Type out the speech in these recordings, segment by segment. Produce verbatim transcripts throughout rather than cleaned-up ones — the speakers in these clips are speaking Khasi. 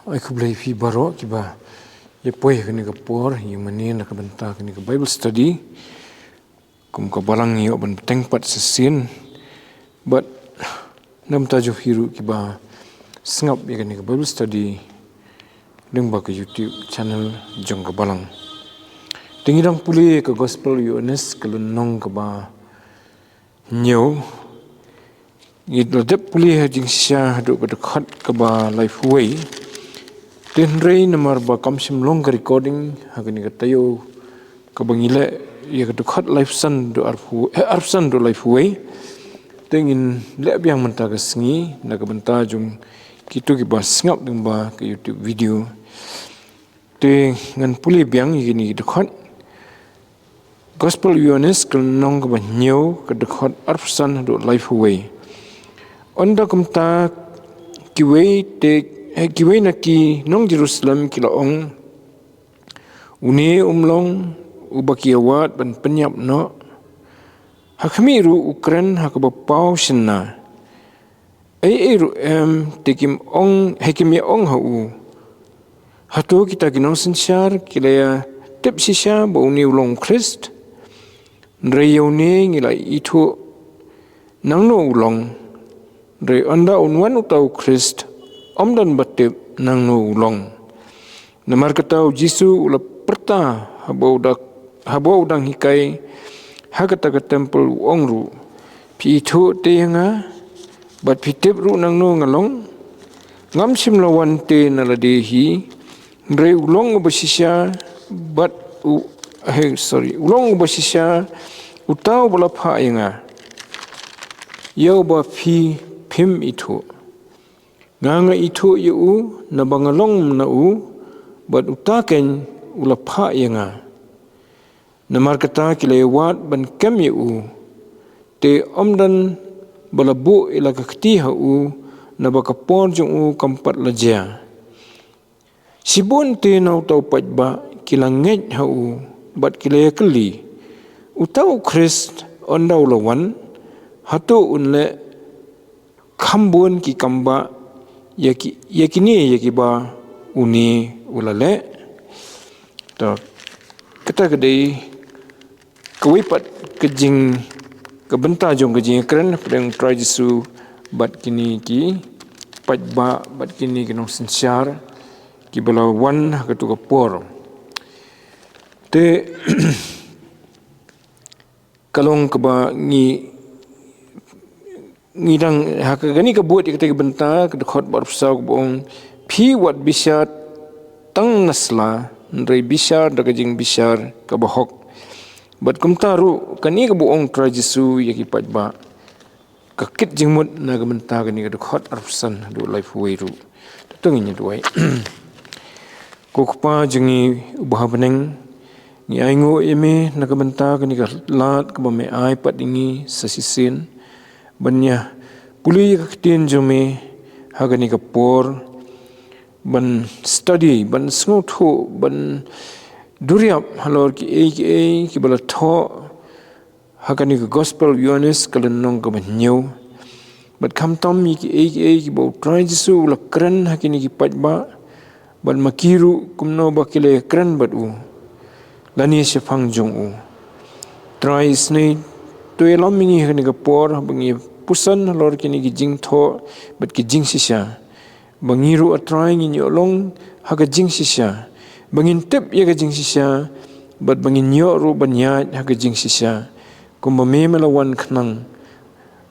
Ai khublei phi baroh kiba ïa poi ha kane ka por ïa mane na ka bynta kane ka Bible study. Kum ka balang ïa ban bteng pat sa sien. Bad namta jong phi ruh kiba sngap ïa kane ka Bible study lyngba ka YouTube channel jong ka balang. Te ngi dang pule ka Gospel Ïoannis ka lynnong kaba hynñiew. Ngi la dep pule ha jingshisha haduh ka dkhot kaba laiphew wei. Te hynrei namar ba kam shym long ka recording ha kane ka taïew kaba ngi leh ïa ka dkhot laiphew san haduh arphew, eh, arphew san haduh laiphew wei. Te ngin leh biang mynta ka sngi na ka bynta jong kito kiba sngap lyngba ka YouTube video. Te ngan pule biang ïa kine ki dkhot. Gospel Ïoannis ka lynnong kaba hynñiew ka dkhot arphew san haduh laiphew wei. Ynda kumta kiwei te, eh, kiwei na ki nong Jerusalem ki la ong, "Une um long uba ki ïawad ban pynïap noh. Ha khmih ruh u kren ha kaba paw shynna. Ei ei ruh em te kim ong, hei kim ïa ong ha u. Hato kita ki nongsynshar ki la ïa tip shisha ba une u long u Khrist? Hynrei ïa une ngi la ithuh nangno u long. Hynrei ynda un wan uta u Khrist, ym don ba tip nangno u long." Namar kata u Jisu u la pyrta haba u dak-, haba u dang hikai ha kata ka templ, u ong ruh, "Phi ithuh te ïa nga, bad phi tip ruh nangno nga long. Ngam shym la wan te na lade hi, hynrei u long uba shisha, bad u, eh, sorry, u long uba shisha, uta uba la phah ïa nga, ïa uba phi phim ithuh. Nga nga ithuh ïa u naba nga long na u, bad uta keiñ u la phah ïa nga. Namar kata ki la ïawad ban kem ïa u, te ym don ba la buh ïa la ka kti ha u, naba ka por jong u kam pat la jia." Shibun te na uta u paidbah ki la ngeit ha u, bad ki la ïakylli, "Uta u Khrist ynda u la wan, hato un leh kham bun ki kambah ïa ki, ïa kine ïa kiba une u la leh?" To, kata ka dei kawei pat ka jing, ka bynta jong ka jingkren hapdeng u Trai Jisu bad kine ki paidbah, bad kine ki nongsynshar kiba la wan ha katu ka por. Te ka long kaba ngi, ngi dang ha kane ka bud ïa kata ka bynta, ka dkhot ba arphew saw kaba ong, "Phi wat bishar tang na sla, hynrei bishar da ka jingbishar kaba hok." Bad kumta ruh kane kaba ong Trai Jisu ïa ki paidbah, ka kit jingmut na ka bynta kane ka dkhot arphew san haduh laiphew wei ruh. To ngin ïa duwai. Ko Kpa jong ngi uba ha bneng, ngi ainguh ïa me na ka bynta kane ka lad kaba me ai pat ïa ngi sa shisien ban ïa pule ïa ka ktien jong me ha kane ka por, ban study, ban sngewthuh, ban duriap halor kiei kiei kiba la thoh ha kane ka Gospel Ïoannis ka lynnong kaba hynñiew. Bad khamtam ïa kiei kiei kiba u Trai Jisu u la kren ha kine ki paidbah, bad ma ki ruh kumno ba ki la kren bad u lane shaphang jong u. Trai, isynei to ïalam ïa ngi ha kane ka por ba ngi puson halor kine ki jingthoh bad ki jingshisha, ba ngi ruh, A Trai, ngin ïoh long ha ka jingshisha, ba ngin tip ïa ka jingshisha, bad ba ngin ïoh ruh ban ïaid ha ka jingshisha, kumba me me la wan khnang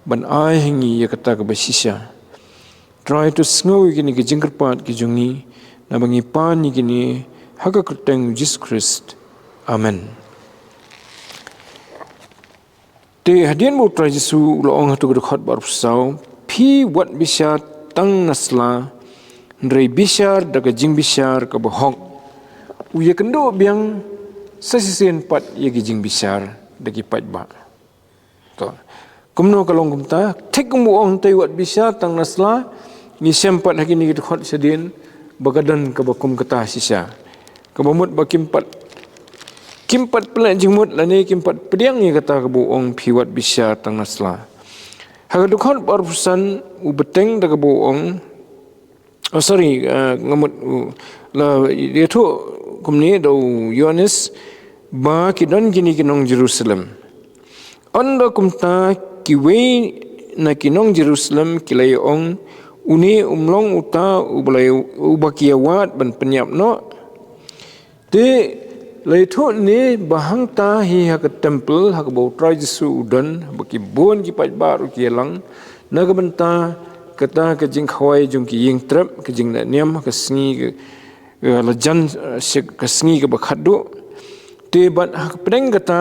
ban ai ha ngi ïa kata kaba shisha. Trai, to sngew ïa kine ki jingkyrpad ki jong ngi, naba ngi pan ïa kine ha ka kyrteng u Jisu Khrist. Amen. Te hadien ba u Trai Jisu u la ong ha katu ka dkhot ba arphew saw, "Phi wat bishar tang na sla, hynrei bishar da ka jingbishar kaba hok," u ïakynduh biang sa shisien pat ïa ki jingbishar da ki paidbah. To. Kumno ka long kumta, thik kumba u ong, "Phi wat bishar tang na sla," ngi shem pat ha kine ki dkhot shadien ba ka don kaba kum kata shisha, kaba mut ba kim pat, kim pat pynleit jingmut lane kim pat pdiang ïa kata kaba u ong, "Phi wat bishar tang na sla." Ha ka dkhot ba arphew san u bteng da kaba u ong, Oh, sorry, uh, nga mut, uh, la ïathuh kumne da u Ïoannis ba ki don kine ki nong Jerusalem. Ynda kumta kiwei na ki nong Jerusalem ki la ïa ong, une um long uta uba la ïa, uba ki ïa wad ban pynïap noh. Te la ïathuh ne ba hangta hi ha ka temple ha kaba u Trai Jisu u don, ba ki bun ki paidbah ruh ki ïalang na ka bynta kata ka jingkhawai jong ki ïingtrep, ka jingleh niam ha ka sngi ka, ka la jan, eh, sha ka sngi kaba khatduh. Te bad ha ka pdeng kata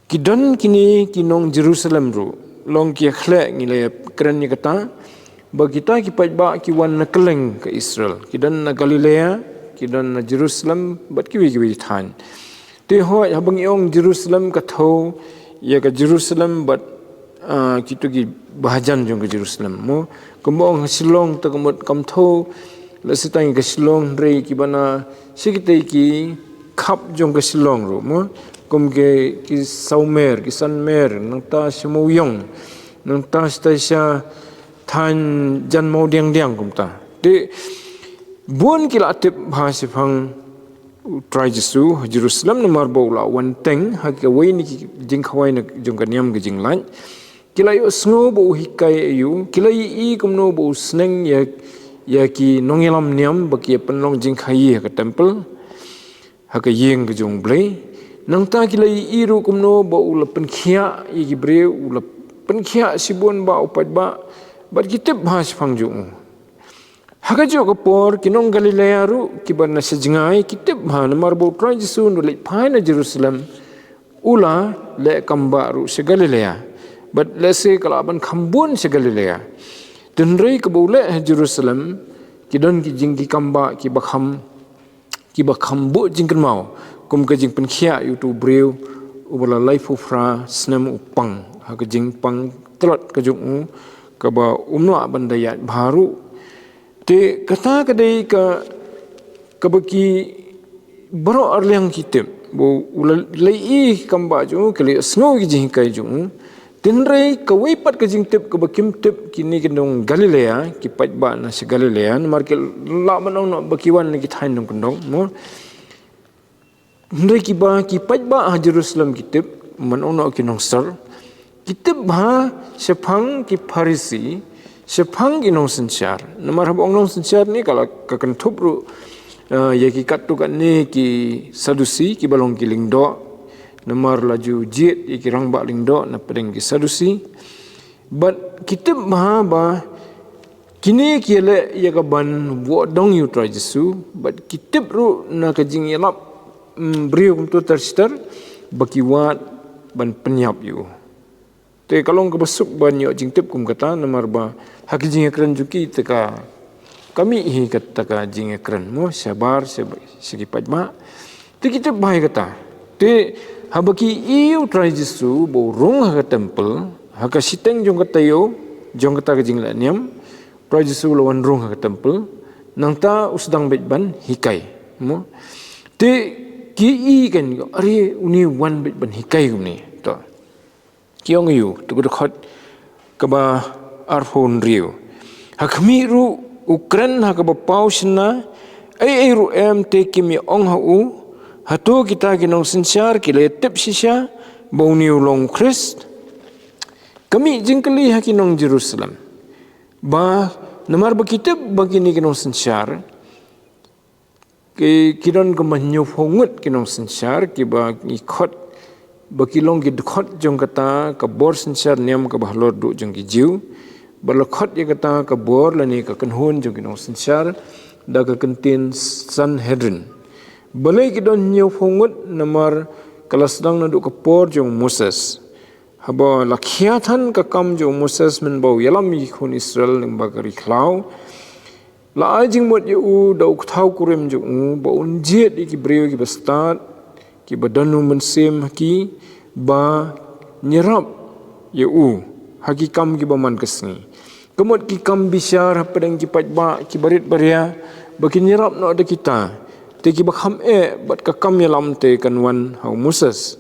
ki don kine ki nong Jerusalem ruh, long ki ïa khleh, ngi la ïa kren ïa kata, ba kita ki paidbah ki wan na kylleng ka Israel, ki don na Galilea, ki don na Jerusalem bad kiwei kiwei ki thaiñ. Te hooid, haba ngi ong Jerusalem ka thew ïa ka Jerusalem bad, ah, kito ki bahajan jong ka Jerusalem, mo. Kumba ong ha Shillong te ka mut kam thew, lehse tang ïa ka Shillong, hynrei kiba na sha kitei ki khap jong ka Shillong ruh, mo. Kum ki, ki Sawmer, ki Sanmer, nangta sha Mawïong, nangta shatai sha thaiñ Jan Mawdiangdiang kumta. Te bun ki la tip bha shaphang u Trai Jisu ha Jerusalem namar ba u la wan teng ha kawei na ki jingkhawai na jong ka niam ka jinglait. Ki la ïohsngew ba u hikai aïu, ki la ïohi kumno ba u sneng ïa, ïa ki nongïalam niam ba ki ïa pynlong jingkhaïi ha ka temple, ha ka ïing ka jong u Blei. Nangta ki la ïohi ruh kumno ba u la pynkhiah ïa ki briew, u la pynkhiah shibun bah u paidbah, bad ki tip bha shaphang jong u. Ha kajuh ka por ki nong Galilea ruh kiba na sha jngai ki tip bha namar ba u Trai Jisu un da leit phai na Jerusalem, u la leh kam bah ruh sha Galilea. Bad lehse ka lah ban kham bun sha Galilea. Te hynrei kaba u leh ha Jerusalem ki don ki jing ki kam bah kiba kham, kiba kham buh jingkynmaw, kum ka jingpynkhiah ïa uto u briew uba la laiphew phra snem u pang ha ka jingpang tlot ka jong u, kaba um lah ban da ïaid bha ruh. Te kata ka dei ka, kaba ki baroh arliang ki tip, ba u la leh ïa ki kam bah jong u, ki la ïohsngew ïa ki jinghikai jong u. Te hynrei kawei pat ka jingtip kaba kim tip kine ki nong Galilea, ki paidbah na sha Galilea, namar ki lah ban ong noh ba ki wan na ki thaiñ nongkyndong, mo. Hynrei kiba ki paidbah ha Jerusalem ki tip, ban ong noh ki nongsynshar, ki tip bha shaphang ki Pharisi, shaphang ki nongsynshar. Namar haba ong nongsynshar ne ka la ka kynthup ruh, eh, ïa ki katto katne ki Sadusi, kiba long ki lyngdoh. Namar la ju jied ïa ki rangbah lyngdoh na pdeng ki Sadusi. Bad ki tip bha ba kine ki ïaleh ïa ka ban buh dong ïa u Trai Jisu, bad ki tip ruh na ka jingïalap, mm, briew kumto ter shi ter, ba ki wad ban pynïap ïa u. Te ka long kaba suk ban ïoh jingtip kum kata, namar ba ha ki jingïakren jong ki te ka, ka mih hi kata ka jingïakren, mo, shabar sha, sha ki paidbah. Te ki tip bha ïa kata. Te haba ki ïohi u Trai Jisu ba u rung ha ka temple, ha ka shiteng jong ka taïew jong kata ka jingleh niam, u Trai Jisu u la wan rung ha ka temple, nangta u sdang beit ban hikai, mo. Te ki ïohi kan, are une u wan beit ban hikai kumne. To. Ki ong ïa u, to ka dkhot kaba arphew hynriew. Ha khmih ruh u kren ha kaba paw shynna, ei ei ruh em te kim ïa ong ha u, hato kita ki nongsynshar ki la ïatip shisha ba une u long u Khrist? Ka mih jingkylli ha ki nong Jerusalem. Ba, namar ba ki tip ba kine ki nongsynshar, ki, ki don kumba hynñiewphew ngut ki nongsynshar, kiba ngi khot, ba ki long ki dkhot jong kata ka bor synshar niam kaba halor duh jong ki Jiw. Ba la khot ïa kata ka bor lane ka kynhun jong ki nongsynshar da ka kyntien Sanhedrin. Balei ki don hynñiewphew ngut? Namar ka la sdang naduh ka por jong u Moses. Haba la khia than ka kam jong u Moses mynba u ïalam ïa ki khun Israel lyngba ka ri khlaw, la ai jingmut ïa u da u kthaw kurim jong u ba un jied ïa ki briew kiba stad, kiba don u mynsiem ha ki, ban ïarap ïa u ha ki kam kiba man ka sngi. Ka mut ki kam bishar hapdeng ki paidbah kiba rit ba ria, ba kin ïarap noh da kita. Te kiba kham eh bad ka kam ïalam te kan wan ha u Moses.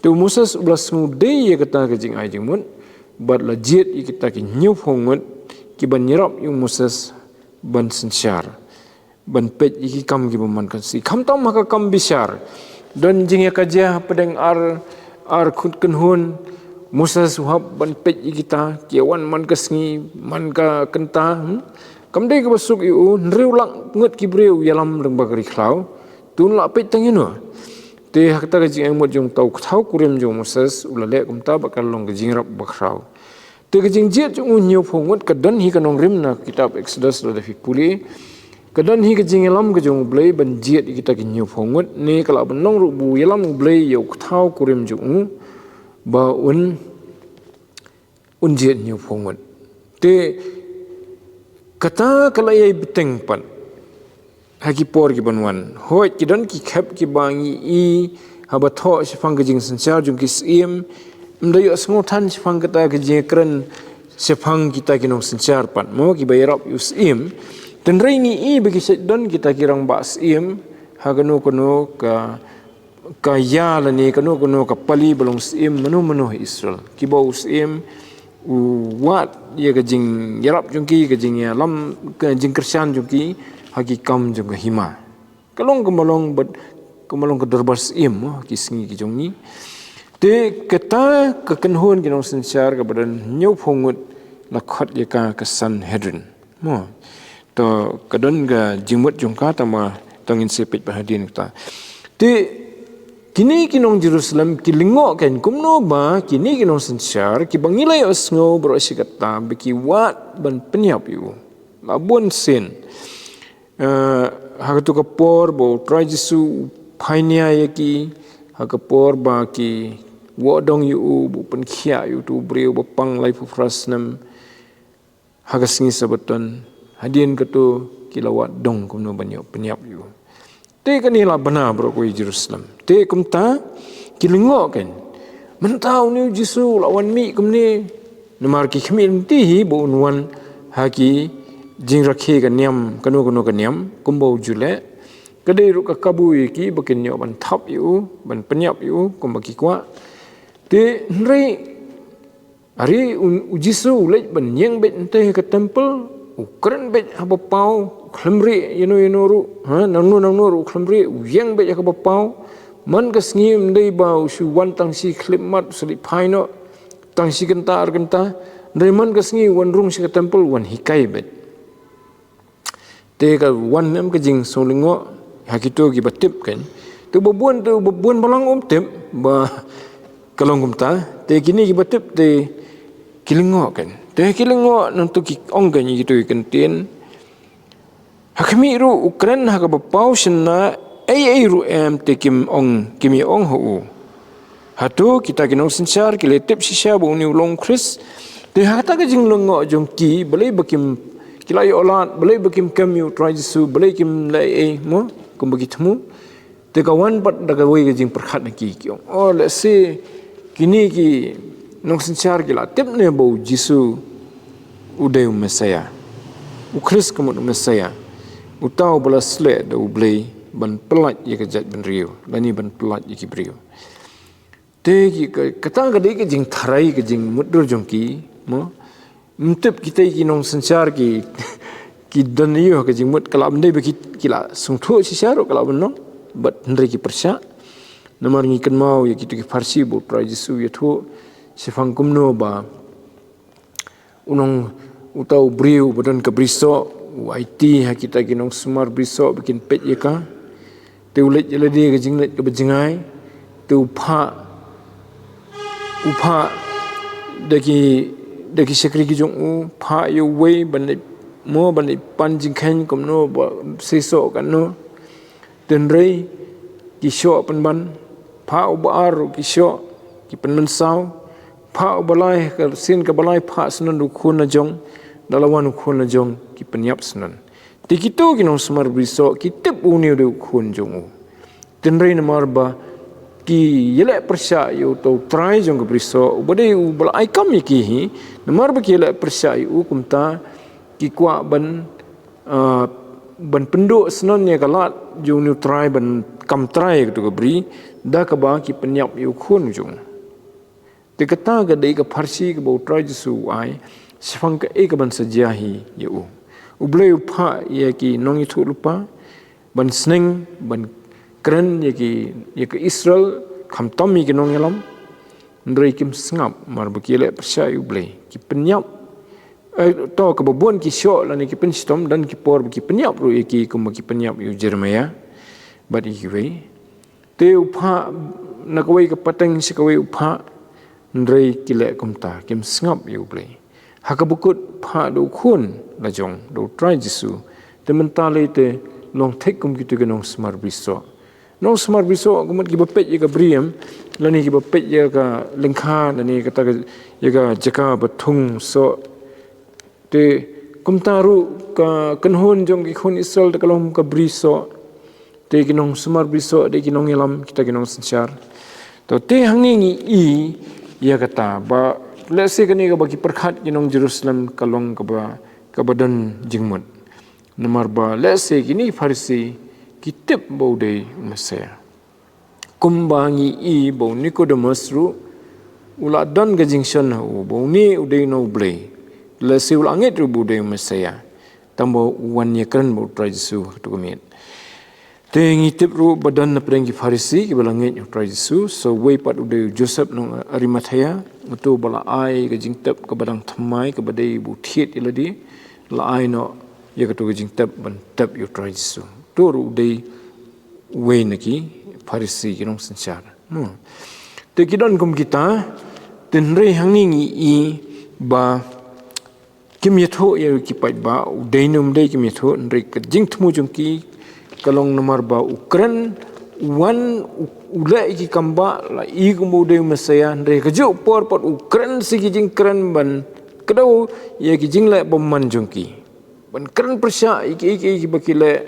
Te u Moses u la sngewdei ïa kata ka jingai jingmut, bad la jied ïa kita ki hynñiewphew ngut ki ban ïarap ïa u Moses ban synshar, ban peit ïa ki kam kiba man ka sngi. Khamtam ha ka kam bishar, don jingïakajia hapdeng ar, ar khun kynhun. Moses u hap ban peit ïa kita, ki wan man ka sngi, man ka kynta, hmm? Kam dei kaba suk ïa u, hynriew lak ngut ki briew ïalam lyngba ka ri khlaw. Te un lah peit tang ïano? Te ha kata ka jingangnud jong uta u kthaw kurim jong u Moses, u la leh kumta bad ka long ka jingïarap bakhraw. Te ka jingjied jong u hynñiewphew ngut ka don hi ka nongrim na kitab Exodus lada phi pule. Ka don hi ka jingïalam ka jong U Blei ban jied ïa kita ki hynñiewphew ngut, ne ka lah ban long ruh ba u ïalam U Blei ïa u kthaw kurim jong u ba un, un jied hynñiewphew ngut. Te kata ka la ïai bteng pat ha ki por ki ban wan. Hooid, ki don ki khep kiba ngi i haba thoh shaphang ka jingsynshar jong ki syiem. Ym da ïohsngew than shaphang kata ka jingkren shaphang kita ki nongsynshar pat mo, kiba ïarap ïa u syiem. Hynrei ngi i ba ki shait don kita ki rangbah syiem ha kano kano ka, ka ïa lane kano kano ka pali ba long syiem mano mano ha Israel, kiba u syiem u wad ïa ka jingïarap jong ki, ka jingïalam, ka jingkyrshan jong ki ha ki kam jong ka hima. Ka long kaba long bad kaba long ka dorbar syiem mo, ha ki sngi ki jong ngi. Te kata ka kynhun ki nongsynshar kaba don hynñiewphew ngut la khot ïa ka ka Sanhedrin mo. To ka don ka jingmut jong ka, tangba to ngin sa peit bha hadien kata. Te kine ki nong Jerusalem ki lyngngoh kein kumno ba kine ki nongsynshar kiba ngi la ïohsngew baroh shi katta ba ki wad ban pynïap ïa u. La bun sien. Eh, ha kato ka por ba U Trai Jisu u pynïap ïa ki, ha ka por ba ki wad dong ïa u, ba u pynkhiah ïa uto u briew ba pang laiphew phra snem. Ha ka sngi Sabaton, hadien kato ki la wad dong kumno ban ïoh pynïap ïa u. Te kane la bna baroh kawei Jerusalem. Te kumta ki lyngngoh kein. Mynta une u Jisu u la wan mih kumne. Namar ki khmih lynti hi ba un wan ha ki jingrakhe ka niam, kano kano ka niam, kumba u ju leh. Ka dei ruh ka kabu ïa ki ba kin ïoh ban thap ïa u, ban pynïap ïa u, kumba ki kwah. Te hynrei Are u, u Jisu u leit ban ïeng beit hangtei ha ka temple, u kren beit ha ba paw, u khlem rieh ïano ïano ruh, ha, nangno nangno ruh u khlem rieh, u ïeng beit ha ka ba paw. Man ka sngi ym dei ba u shu wan tang shi khyllipmat, u sa leit phai noh tang shi kynta ar kynta. Hynrei man ka sngi u wan rung sha ka temple, u wan hikai beit. Te ka wan em ka jingsngew lyngngoh ha kito kiba tip kein. Te ba bun, te ba bun balang um tip ba ka long kumta. Te kine kiba tip te ki lyngngoh kein. Te ki lyngngoh nangta ki ong kein ïa kito ki kyntien. Ha khmih ruh u kren ha kaba paw shynna, ei ei ruh em te kim ong, kim ïa ong ha u. Hato kita ki nongsynshar ki la tip shisha ba une u long Khrist? Te ha kata ka jinglyngngoh jong ki, balei ba kim, ki la ïoh lad, balei ba kim kem ïa u Trai Jisu, balei kim leh ei ei mo, kumba ki thmu. Te ka wan pat da kawei ka jingpyrkhat na ki, ki ong, oh, lehse kine ki nongsynshar ki la tip ne ba u Jisu u dei u Messaïah, u Khrist ka mut u Messaïah, uta uba la sleh da U Blei ban pyllait ïa ka jaitbynriew, lane ban pyllait ïa ki briew. Te ki, ka, kata ka dei ka jingtharai, ka jingmutdur jong ki mo. Ym tip kita ki nongsynshar ki, ki don ïa ka jingmut, ka lah ban dei ba ki, ki la sngewthuh shisha ruh ka lah ban long, bad hynrei ki pyrshah. Namar ngi kynmaw ïa kito ki pharshi ba u Trai Jisu u ïathuh shaphang kumno ba u nong, uta u briew ba don ka brisoh, u aiti ha kita ki nongsumar brisoh ba kin peit ïa ka. Te u leit ïa lade ka jingleit kaba jngai. Te u phah, u phah da ki, da ki shakri ki jong u, phah ïa uwei ban leit mo, ban leit pan jingkheiñ kumno ba seisoh katno. Hynrei ki shoh pynban, phah uba ar ruh ki shoh, ki pynmynsaw, phah uba lai, ka sien kaba lai phah syndon da u khun la jong, da la wan u khun la jong, ki pynïap syndon. Te kito ki nongsumar brisoh ki tip une u dei u khun jong u. Hynrei namar ba ki ïaleh pyrshah ïa uta u trai jong ka brisoh, uba dei uba la ai kam ïa ki hi, namar ba ki ïaleh pyrshah ïa u kumta ki kwah ban, ah, ban pynduh syndon ïa ka lad jong une u trai ban kam trai ïa kato ka bri, da kaba ki pynïap ïa u khun jong u. Te kata ka dei ka pharshi kaba u Trai Jisu u ai. Shaphang kaei kaban sa jia hi ïa u. U Blei u phah ïa ki nongïathuhlypa ban sneng, ban kren ïa ki, ïa ka Israel, khamtam ïa ki nongïalam. Hynrei kim sngap, namar ba ki leh pyrshah ïa u Blei. Ki pynïap, eh, to kaba bun ki shoh lane ki pynshitom, don ki por ba ki pynïap ruh ïa ki kumba ki pynïap ïa u Jeremiah bad ïa kiwei. Te u phah na kawei ka pateng sha kawei u phah, hynrei ki leh kumta, kim sngap ïa u Blei. Ha kaba kut phah da u Khun la jong, da u Trai Jisu. Te mynta lei te long thik kum kito ki nongsumar brisoh. Nongsumar brisoh, ka mut kiba peit ïa ka bri em, lane kiba peit ïa ka lyngkha, lane kata ka, ïa ka jaka ba thung soh. Te kumta ruh ka kynhun jong ki khun Israel te ka long ka brisoh. Te ki nongsumar brisoh, te ki nongïalam, kita ki nongsynshar. To te hangne ngi i ïa kata, ba lehse kane kaba ki pyrkhat ki nong Jerusalem ka long kaba, kaba don jingmut. Namar ba lehse kine Pharisi ki tip ba u dei u Messiah. Kumba ngi i ba u Nicodemus ruh u la don ka jingshon ha u ba une u dei na u Blei. Lehse u la ngeit ruh ba u dei u Messiah. Tangba u wan ïakren bad u Trai Jisu ha kato ka miet. Te ngi tip ruh ba don na pdeng ki Pharisi kiba la ngeit ïa u Trai Jisu, sa uwei pat u dei u Joseph nong Arimathea, uto ba la ai ka jingtep kaba dang thymmai kaba dei ba u thied ïa lade, la ai noh ïa kato ka jingtep ban tep ïa u Trai Jisu. Uto ruh u dei uwei na ki Pharisi ki nongsynshar. Hmm. Te ki don kum kita, te hynrei hangne ngi i ba kim ïathuh ïa ki paidbah, u dei ne um dei kim ïathuh, hynrei ka jingthmu jong ki ka long namar ba u kren, u wan, u, u leh ïa ki kam bah, la i kumba u dei u Messiah, hynrei kajuh por pat u kren sa ki jingkren ban kdew ïa ki jingleh bymman jong ki. Ban kren pyrshah ïa ki, ïa ki, ïa ki ba ki leh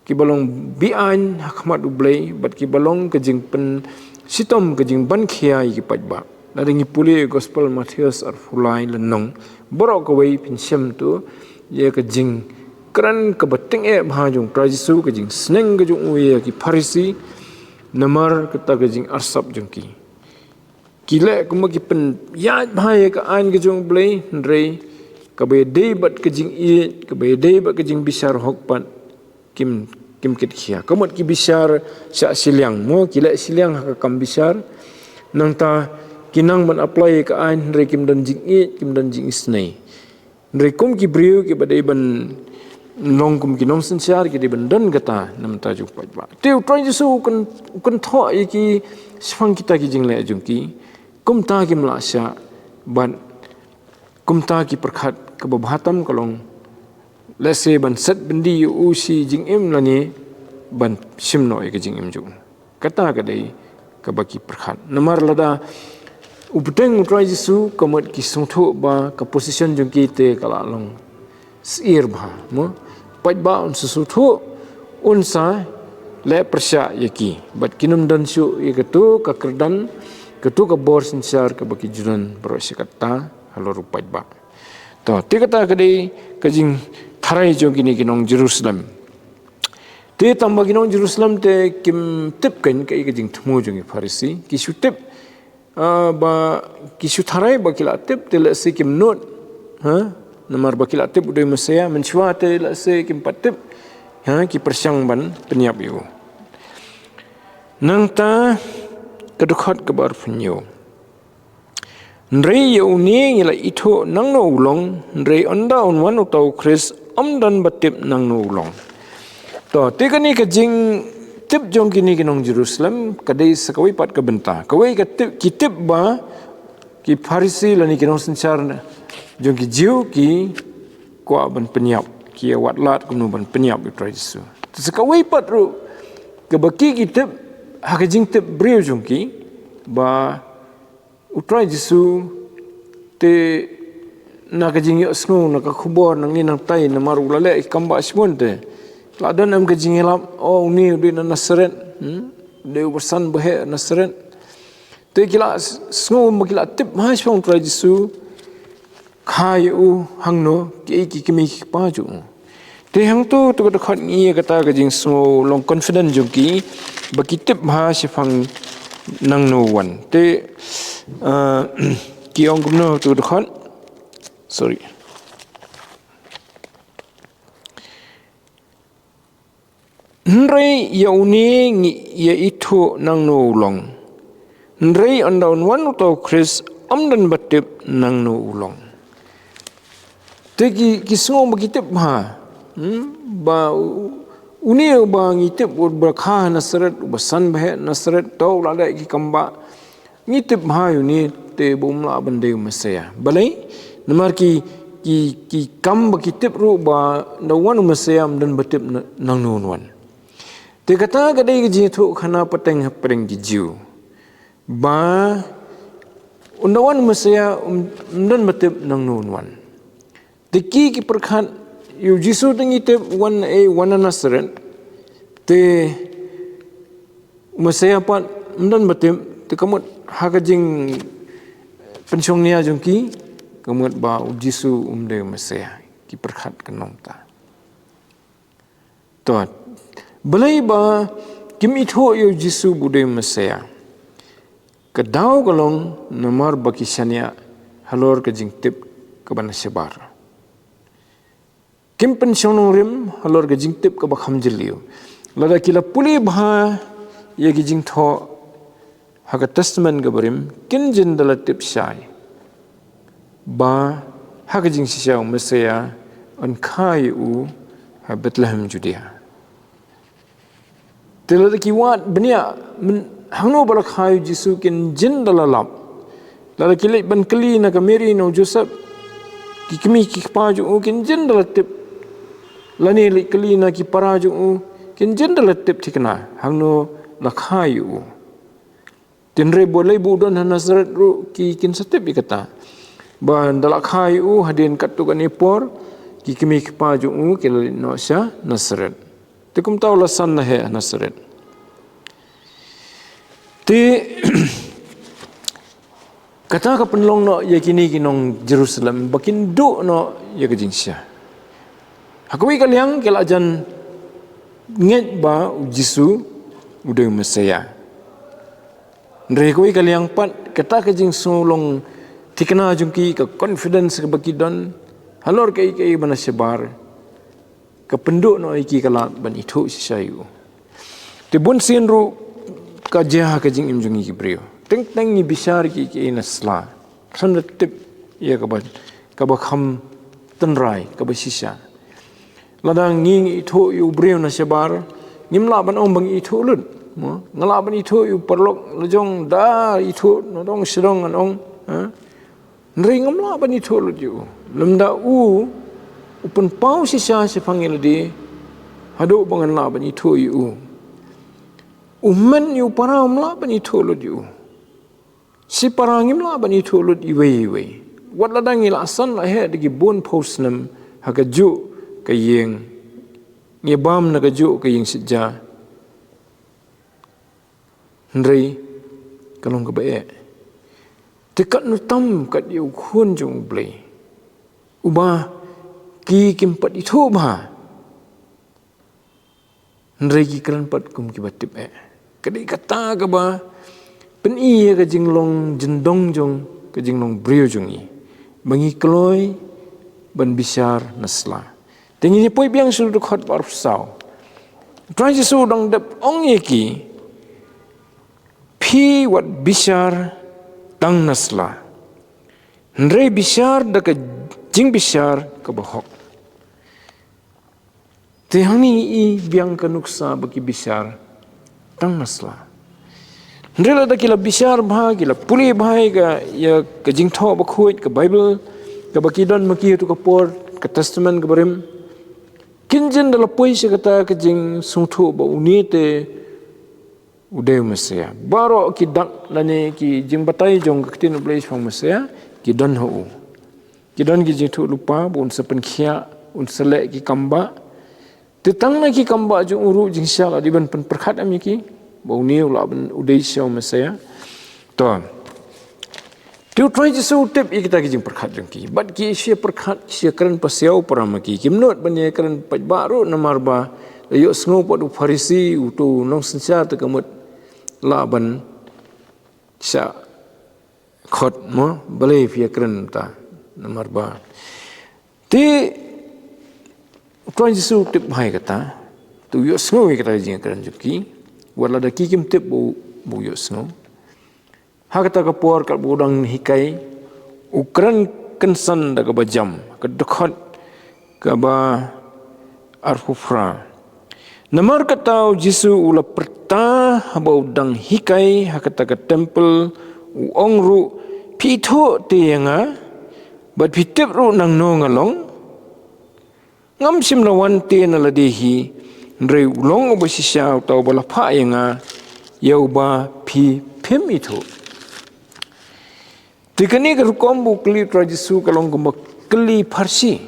kiba long be-aiñ ha khmat u Blei, bad kiba long ka jingpynshitom, ka jingban khia ïa ki paidbah. Lada ngi pule Gospel Mathaios arphew lai lynnong, baroh kawei phin shem to ïa ka jingkren kaba tyngeh bha jong u Trai Jisu, ka jingsneng ka jong u ïa ki Pharisi, namar kata ka jingarsap jong ki. Ki leh kumba ki pynïaid bha ïa ka aiñ ka jong u Blei, hynrei kaba ïadei bad ka jingïeit, kaba ïadei bad ka jingbishar hok pat, kim, kim kit khia. Ka mut ki bishar shah shiliang mo, ki leh shiliang ha ka kam bishar. Nangta ki nang ban apply ïa ka aiñ, hynrei kim don jingïeit, kim don jingisynei. Hynrei kum ki briew kiba dei ban long kum ki nongsynshar, ki dei ban don kata na bynta jong u paidbah. Te u Trai Jisu u kyn, u kynthoh ïa ki shaphang kita ki jingleh jong ki. Kumta kim lah shah, bad kumta ki pyrkhat kaba bha tam ka long, lehse ban set byndi ïa u shi jingim lane ban shim noh ïa ka jingim jong u. Kata ka dei kaba ki pyrkhat. Namar lada u bteng u Trai Jisu, ka mut ki sngewthuh ba ka position jong ki te ka la long syiar bha, mo? Paidbah un sa sngewthuh, un sa leh pyrshah ïa ki. Bad kin ym don shuh ïa kato ka kyrdan, kato ka bor synshar kaba ki ju don baroh shi katta halor u paidbah. To, te kata ka dei ka jingtharai jong kine ki nong Jerusalem. Te tangba ki nong Jerusalem te kim tip kein kaei ka jingthmu jong ki Pharisi, ki shu tip, ah, ba, ki shu tharai ba ki la tip, te lehse kim nud, ha? Namar ba ki la tip u dei u Messiah, mynshuwa te lehse kim pat tip, ha, ki pyrshang ban pynïap ïa u. Nangta ka dkhot kaba arphew hynñiew. Hynrei ïa une ngi la ithuh nangno u long, hynrei ynda un wan uta u Khrist, ym don ba tip nangno u long. To, te kane ka jingtip jong kine ki nong Jerusalem, ka dei sa kawei pat ka bynta. Kawei ka tip, ki tip ba ki Pharisi lane ki nongsynshar jong ki Jiw ki kwah ban pynïap, ki ïa wad lad kumno ban pynïap ïa u Trai Jisu. Te sa kawei pat ruh kaba ki, ki tip ha ka jingtip briew jong ki, ba u Trai Jisu te na ka jingïohsngew, na ka khubor, na ngi nangtai, namar u la leh ki kam bah shibun te. La don em ka jingïalap, o, une u dei na Nasaret, hmm? U dei uba san baheh Nasaret. Te ki la s-, sngew mo ki la tip bha shaphang u Trai Jisu, kha ïa u hangno, kiei ki kmie ki kpa jong u. Te hangto, to ka dkhot ngi ïa kata ka jingsngew long confident jong ki, ba ki tip bha shaphang nangno u wan. Te, ah, ki ong kumno to ka dkhot. Sorry. Hynrei ïa une ngi ïa ithuh nangno u long. Hynrei ynda un wan uta u Khrist ym don ba tip nangno u long. Te ki, ki sngew ba ki tip bha. Hmm? Ba u-, une uba ngi tip uba kha Nasaret, uba san ba heh Nasaret, to u la dei ki kam ba. Ngi tip bha ïa une te ba um lah ban dei u Messiah. Balei? Namar ki, ki, ki kam ba ki tip ruh ba ynda wan u Messiah ym don ba tip na-, nangno un wan. Te kata ka dei ka jingthoh khana pateng hapdeng ki Jiw. Ba ynda wan u Messiah ym, ym don ba tip nangno un wan. Te ki ki pyrkhat ïa u Jisu te ngi tip wan, eh, wan na Nasaret. Te u Messiah pat ym don ba tip, te ka mut ha ka jingpynshong nia jong ki, ka mut ba u Jisu um dei u Messiah. Ki pyrkhat ka nongta. To, balei ba kim ithuh ïa u Jisu ba u dei u Messiah. Ka daw ka long namar ba ki shaniah halor ka jingtip kaba na shabar. Kim pynshong nongrim halor ka jingtip kaba kham jylliew. Lada ki la pule bha ïa ki jingthoh ha ka Testament kaba rim, kin jin da la tip shai ba ha ka jingshisha u Messiah yn kha ïa u ha Bethlehem Judea. Te lada ki wad bniah, myn-, hangno ba la kha ïa u Jisu kin jin da la lap. Lada ki leit ban kylli na ka Mary na u Joseph, ki kmie ki kpa jong u kin jin da la tip. Lane leit kylli na ki para jong u kin jin da la tip thikna hangno la kha ïa u. Te hynrei balei ba u don ha Nasaret ruh ki kin sa tip ïa kata. Ba ynda la kha ïa u hadien katto katne por, ki kmie ki kpa jong u ki la leit noh sha Nasaret. Te kumta u la san na heh ha Nasaret. Te kata ka pynlong noh ïa kine ki nong Jerusalem ba kin duh noh ïa ka jingshisha. Ha kawei ka liang ki la jan ngeit ba u Jisu u dei u Messiah. Hynrei kawei ka liang pat, kata ka jingsngew long thikna jong ki, ka confidence kaba ki don halor kaei kaei ba na shabar, ka pynduh noh ïa ki ka lad ban ithuh shisha ïa u. Te bun sien ruh ka jia ha ka jingim jong ngi ki briew. Teng teng ngi bishar ïa kiei kiei na sla. Khlem da tip ïa kaba, kaba kham tynrai, kaba shisha. Lada ngi ngi ithuh ïa u briew na shabar, ngim lah ban ong ba ngi ithuh lut. Mo? Nga lah ban ithuh ïa u paralok la jong da ithuh, na dong sha dong ngan ong. Ha? Hynrei ngam lah ban ithuh lut ïa u. Lymda u, u pynpaw shisha shaphang ïa lade, haduh ba ngan lah ban ithuh ïa u. U men ïa u para ngam lah ban ithuh lut ïa u. Shipara ngim lah ban ithuh lut iwei iwei. Wat lada ngi la san la heh da ki bun phew snem ha kajuh ka ïing. Ngi bam na kajuh ka ïing sitja. Hynrei ka long kaba eh. Te katno tam kat ïa u khun jong U Blei. Uba ki kim pat ithuh bha. Hynrei ki kren pat kum kiba tip eh. Ka dei kata kaba pyni ïa ka jinglong jyndong jong, ka jinglong briew jong ngi. Ba ngi kloi ban bishar na sla. Te ngin ïa poi biang sha u dkhot ba arphew saw. Trai Jisu u dang dep ong ïa ki, phi wat bishar tang na sla. Hynrei bishar da ka jingbishar kaba hok. Te hangne ngi i biang ka nuksa ba ki bishar tang na sla. Hynrei lada ki la bishar bha, ki la pule bha ïa ka, ïa ka jingthoh bakhuid, ka Baibl, kaba ki don ma ki ha tu ka por, ka Testament kaba rim. Kin jin da la poi sha kata ka jingsngewthuh ba une te u dei u Messiah. Baroh ki dak lane ki jingbatai jong ka ktien U Blei shaphang Messiah, ki don ha u. Ki don ki jingthoh lypa, ba un sa pynkhiah, un sa leh ki kam ba. Te tang na ki kam ba jong u ruh jingshisha la dei ban pynpyrkhat em ïa ki. Ba une u lah ban u dei shisha u Messiah. To. Te u Trai Jisu u tip ïa kita ki jingpyrkhat jong ki. Bad ki shu pyrkhat, shu kren pasiaw para ma ki. Kim nud ban ïa kren paidbah ruh namar ba la ïohsngew pat u Pharisi, uto u nongsynshar te ka mut lah ban shah khot mo, balei phi ïa kren ta. Namar ba te u Trai Jisu u tip bha ïa kata, te u ïohsngew ïa kata ka jingkren jong ki, wat lada ki kim tip ba u, ba u ïohsngew. Ha kata ka por katba u dang hikai, u kren kynsan da kaba jam, ka dkhot kaba arphew phra. Namar kata u Jisu u la pyrta haba u dang hikai ha kata ka templ, u ong ruh, phi ithuh te ïa nga, bad phi tip ruh nangno nga long. Ngam shym la wan te na lade hi, hynrei u long uba shisha uta uba la phah ïa nga, ïa uba phi phim ithuh. Te kane ka rukom ba u kylli u Trai Jisu ka long kumba kylli pharshi.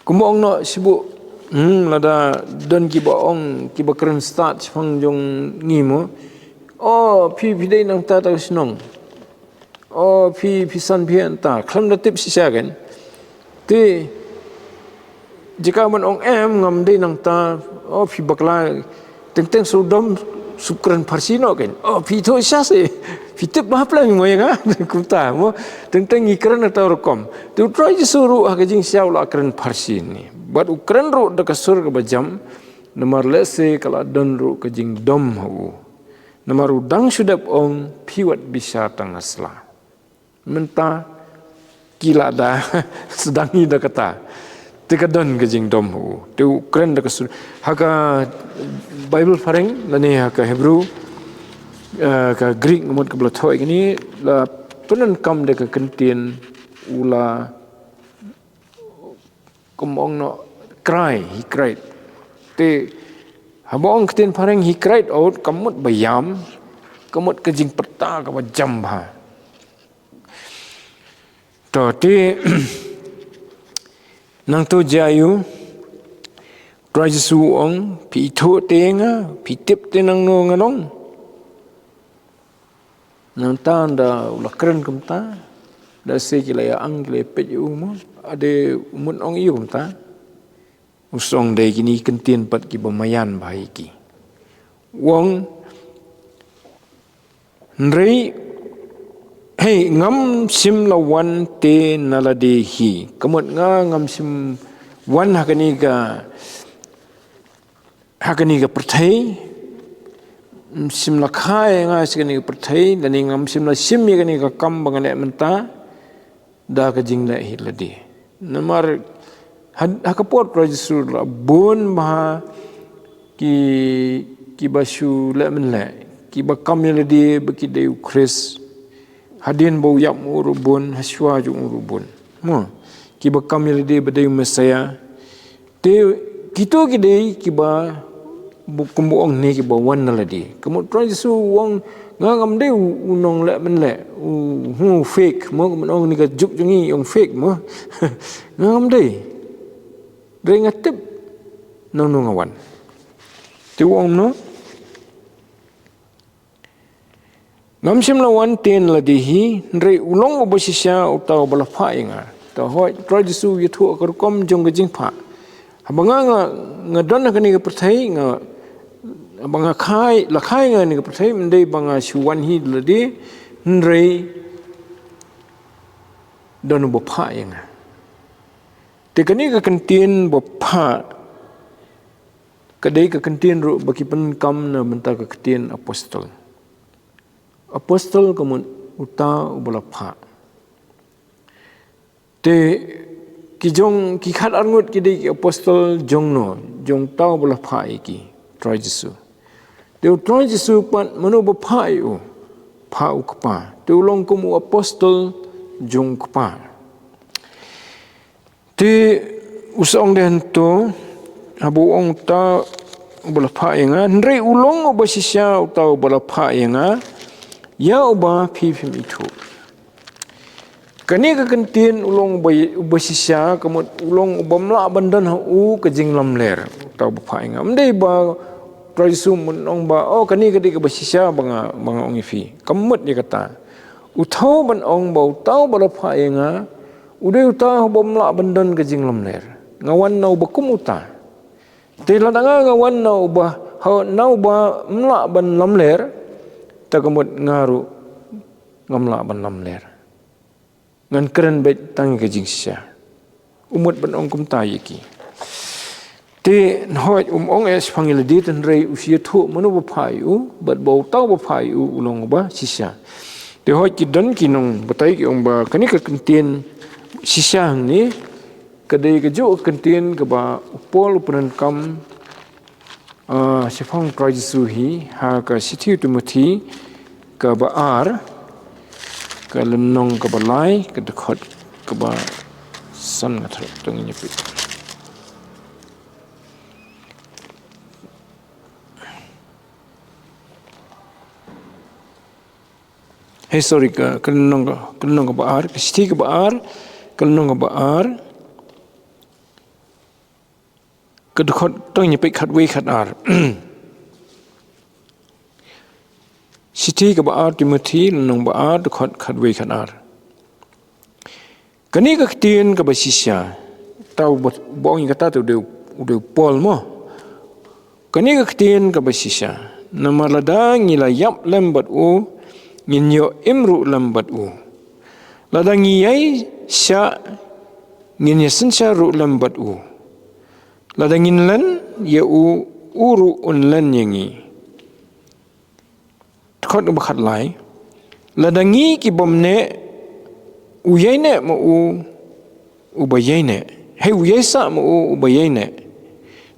Kumba ong noh shibun, hmm, lada don kiba ong, kiba kren stad shaphang jong ngi mo. O, phi, phi dei nangta ta shnong. O, phi, phi san phi anta. Khlem da tip shisha kan. Te, jaka ban ong em, ngam dei nangta. O, phi bakla. Teng teng shu dom, shu kren pharshi noh kan. O, phi ithuh shisha se. Phi tip bha pleng mo ïa nga. Kumta, mo. Teng teng ngi kren ata rukom. Te u Trai Jisu ruh ha ka jingshisha u la kren pharshi ni. Bad u kren ruh da ka sur kaba jam. Namar lehse ka la don ruh ka jingdom ha u. Namar u dang shu dep ong phi wat bishar tang ha sla. Mynta ki la da sdang ïa da kata. Te ka don ka jingdom ha u. Te u kren da ka sur. Ha ka Bible phareng, lane ha ka Hebrew, eh, ka Greek ngamut kaba la thoh ïa kane, la pyndonkam da ka kyntien u la, kum ong noh, cry, he cried. Te, haba ong ktien phareng, he cried out, ka mut ba ïam, ka mut ka jingpyrta kaba jam bha. To, te, nangto jia ïa u, Trai Jisu u ong, phi ithuh te nga, phi tip te nangno nga long. Nangta ynda u la kren kumta, da se ki la ïa ang, ki la ïa peit ïa u mo, ade u mut ong ïa u kumta. U ong dei kine ki kyntien pat kiba maïan bha ïa ki. U ong, hynrei, hei, ngam shym la wan te na lade hi. Ka mut nga ngam shym wan ha kane ka ha kane ka pyrthei, ngam shym la kha ïa nga sha kane ka pyrthei, lane ngam shym la shim ïa kane ka kam ba nga leh mynta, da ka jingleh hi lade. Namar, ha, ha ka por Trai Jisu la bun bha ki, kiba shu leh mynleh, kiba kam ïa lade ba ki dei u Khrist. Hadien ba u ïap ma u ruh bun, ha shuwa jong u ruh bun. Mo, kiba kam ïa lade ba dei u Messiah. Te, kito ki dei kiba, bu-, kumba ong ne kiba wan na lade. Ka mut Trai Jisu u ong, nga ngam dei u, u nongleh mynleh, u, u fake, mo, ka mut ong ne ka juk jong ngi ong fake, mo. Nga ngam dei. Dei nga tip nangno nga wan. Te u ong no. Ngam shym la wan te na lade hi, hynrei u long uba shisha uta uba la phah ïa nga. Te hooid, Trai Jisu u ïathuh ka rukom jong ka jingphah. Haba nga, nga, nga don ha kane ka pyrthei, nga, haba nga kha, la kha ïa nga ha kane ka pyrthei, ym dei ba nga shu wan hi da lade, hynrei don uba phah ïa nga. Te kane ka kyntien ba phah, ka dei ka kyntien ruh ba ki pyndonkam na bynta ka kyntien apostol. Apostol ka mut uta uba la phah. Te ki jong, ki khatar ngut ki dei ki apostol jong no, jong uta uba la phah ïa ki, Trai Jisu. Te u Trai Jisu pat mano ba phah ïa u, phah u Kpa. Te u long kum u apostol jong u Kpa. Te u sa ong de hangto, haba u ong uta uba la phah ïa nga, hynrei u long uba shisha uta uba la phah ïa nga, ïa uba phi phim ithuh. Kane ka kyntien u long uba, uba shisha, ka mut u long uba ym lah ban don ha u ka jinglamler, uta uba phah ïa nga. Ym dei ba Trai Jisu mut ong ba, oh, kane ka dei kaba shisha ba nga, ba nga ong ïa phi. Kam mut ïa kata. U thaw ban ong ba uta uba la phah ïa nga, u dei uta uba ym lah ban don ka jinglamler. Nga wan na uba kum uta. Te lada nga, nga wan na uba, ha, na uba ym lah ban lamler, te ka mut nga ruh ngam lah ban lamler. Ngan kren beit tang ïa ka jingshisha. U mut ban ong kumta ïa ki. Te hooid, um ong eh shaphang ïa lade, hynrei u shu ïathuh mano ba phah ïa u bad ba uta uba phah ïa u u long uba shisha. Te hooid, ki don ki nongbatai ki ong ba kane ka kyntien shisha hangne ka dei kajuh ka kyntien kaba u Paul u pyndonkam, ah, shaphang u Trai Jisu hi ha ka shithi u Timothi kaba ar, ka lynnong kaba lai, ka dkhot kaba san, nga tharai to ngin ïa peit. Hei, sorry, ka, ka lynnong ka, ka lynnong kaba ar, ka shithi kaba ar, ka lynnong kaba ar, ka dkhot, to ngin ïa peit khatwei khatar. Shithi kaba ar Timothi, lynnong ba ar, dkhot khatwei khatar. Kane ka ktien kaba shisha, uta uba, uba ong ïa kata te u dei, u dei u Paul mo. Kane ka ktien kaba shisha, namar lada ngi la ïap lem bad u, ngin ïoh im ruh lem bad u. Lada ngi ïai shah, ngin ïa synshar ruh lem bad u. Lada ngin len ïa u, u ruh un len ïa ngi. Dkhot ba khatlai. Lada ngi ki bym neh, u ïai neh ma u uba ïai neh. Hei, u ïai sah ma u uba ïai neh.